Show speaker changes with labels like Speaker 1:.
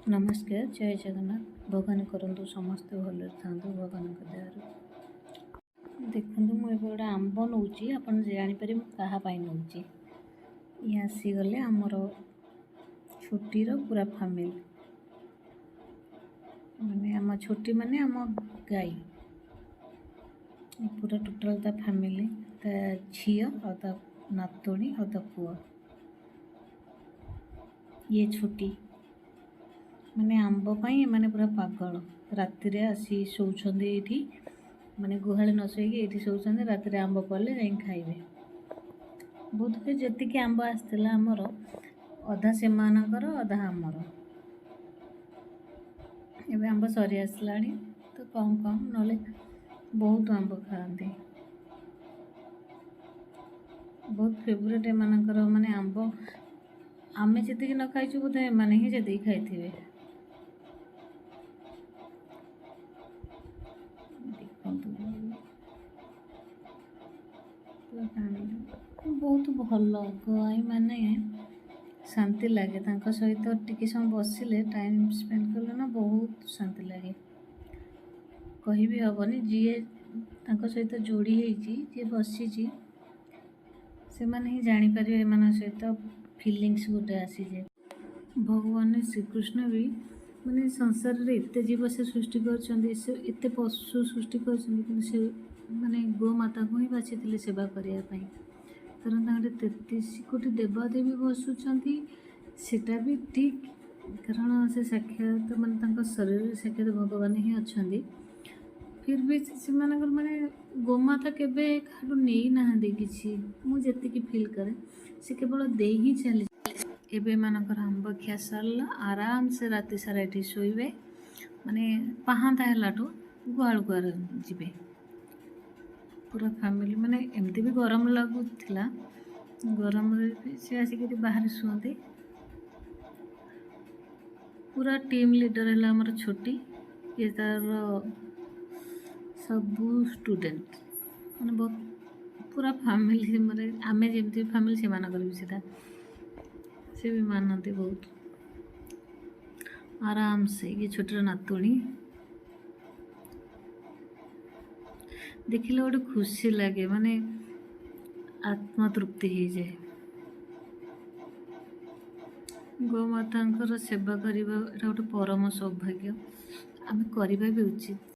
Speaker 1: ନମସ୍କାର, ଜୟ ଜଗନ୍ନାଥ। ଭଗବାନ କରନ୍ତୁ ସମସ୍ତେ ଭଲରେ ଥାଆନ୍ତୁ ଭଗବାନଙ୍କ ଦୟାରୁ। ଦେଖନ୍ତୁ, ମୁଁ ଏବେ ଗୋଟେ ଆମ୍ବ ନେଉଛି, ଆପଣ ଜାଣିପାରିବେ ମୁଁ କାହା ପାଇଁ ନେଉଛି। ଇଏ ଆସିଗଲେ ଆମର ଛୁଟିର ପୁରା ଫ୍ୟାମିଲି, ମାନେ ଆମ ଛୁଟି ମାନେ ଆମ ଗାଈ ପୁରା ଟୋଟାଲ୍, ତା ଫ୍ୟାମିଲି, ତା ଝିଅ ଆଉ ତା ନାତୁଣୀ ଆଉ ତା ପୁଅ। ଇଏ ଛୁଟି ମାନେ ଆମ୍ବ ପାଇଁ ଏମାନେ ପୁରା ପାଗଳ। ରାତିରେ ଆସି ଶୋଉଛନ୍ତି ଏଇଠି, ମାନେ ଗୁହାଳେ ନ ଶୋଇକି ଏଇଠି ଶୋଉଛନ୍ତି। ରାତିରେ ଆମ୍ବ ପଡ଼ିଲେ ଯାଇକି ଖାଇବେ। ବୋଧହୁଏ ଯେତିକି ଆମ୍ବ ଆସିଥିଲା ଆମର, ଅଧା ସେମାନଙ୍କର, ଅଧା ଆମର। ଏବେ ଆମ୍ବ ସରି ଆସିଲାଣି ତ କମ୍ କମ୍, ନହେଲେ ବହୁତ ଆମ୍ବ ଖାଆନ୍ତି। ବହୁତ ଫେବରେଟ୍ ଏମାନଙ୍କର, ମାନେ ଆମ୍ବ। ଆମେ ଯେତିକି ନ ଖାଇଛୁ, ବୋଧେ ଏମାନେ ହିଁ ସେତିକି ଖାଇଥିବେ। ଦେଖନ୍ତୁ, ପୁରା ଫ୍ୟାମିଲି ବହୁତ ଭଲ। ଗାଈମାନେ ଶାନ୍ତି ଲାଗେ ତାଙ୍କ ସହିତ ଟିକେ ସମୟ ବସିଲେ, ଟାଇମ୍ ସ୍ପେଣ୍ଡ କଲେ ନା ବହୁତ ଶାନ୍ତି ଲାଗେ। କହିବି ହେବନି। ଯିଏ ତାଙ୍କ ସହିତ ଯୋଡ଼ି ହେଇଛି, ଯିଏ ବସିଛି, ସେମାନେ ହିଁ ଜାଣିପାରିବେ। ଏମାନଙ୍କ ସହିତ ଫିଲିଙ୍ଗସ୍ ଗୋଟେ ଆସିଯାଏ। ଭଗବାନ ଶ୍ରୀକୃଷ୍ଣ ବି ମାନେ ସଂସାରରେ ଏତେ ଜୀବ ସେ ସୃଷ୍ଟି କରିଛନ୍ତି, ସେ ଏତେ ପଶୁ ସୃଷ୍ଟି କରିଛନ୍ତି, କିନ୍ତୁ ସେ ମାନେ ଗୋମାତାଙ୍କୁ ହିଁ ବାଛିଥିଲେ ସେବା କରିବା ପାଇଁ, କାରଣ ତାଙ୍କର 33 କୋଟି ଦେବାଦେବୀ ବସୁଛନ୍ତି। ସେଟା ବି ଠିକ୍, କାରଣ ସେ ସାକ୍ଷାତ, ମାନେ ତାଙ୍କ ଶରୀରରେ ସାକ୍ଷାତ ଭଗବାନ ହିଁ ଅଛନ୍ତି। ଫିର୍ ବି ସେମାନଙ୍କର ମାନେ ଗୋମାତା କେବେ କାହାଠୁ ନେଇନାହାନ୍ତି କିଛି, ମୁଁ ଯେତିକି ଫିଲ୍ କରେ। ସେ କେବଳ ଦେଇ ହିଁ ଚାଲି। ଏବେ ଏମାନଙ୍କର ଆମ୍ବ ଖିଆ ସରିଲା, ଆରାମସେ ରାତି ସାରା ଏଠି ଶୋଇବେ। ମାନେ ପାହାନ୍ତା ହେଲାଠୁ ଗୁହାଳକୁ ଯିବେ ପୁରା ଫ୍ୟାମିଲି। ମାନେ ଏମିତି ବି ଗରମ ଲାଗୁଥିଲା, ଗରମରେ ବି ସେ ଆସିକି ଏଠି ବାହାରେ ଶୁଅନ୍ତି। ପୁରା ଟିମ୍ ଲିଡ଼ର ହେଲା ଆମର ଛୋଟି। ଇଏ ତାର ସବୁ ଷ୍ଟୁଡେଣ୍ଟ, ମାନେ ବହୁତ ପୁରା ଫ୍ୟାମିଲି। ମାନେ ଆମେ ଯେମିତି ଫ୍ୟାମିଲି, ସେମାନଙ୍କର ବି ସେଟା, ସେ ବି ମାନନ୍ତି ବହୁତ ଆରାମସେ। ଇଏ ଛୋଟିର ନାତୁଣୀ, ଦେଖିଲେ ଗୋଟେ ଖୁସି ଲାଗେ, ମାନେ ଆତ୍ମତୃପ୍ତି ହେଇଯାଏ। ଗୋମାତାଙ୍କର ସେବା କରିବା ଏଇଟା ଗୋଟେ ପରମ ସୌଭାଗ୍ୟ, ଆମେ କରିବା ବି ଉଚିତ।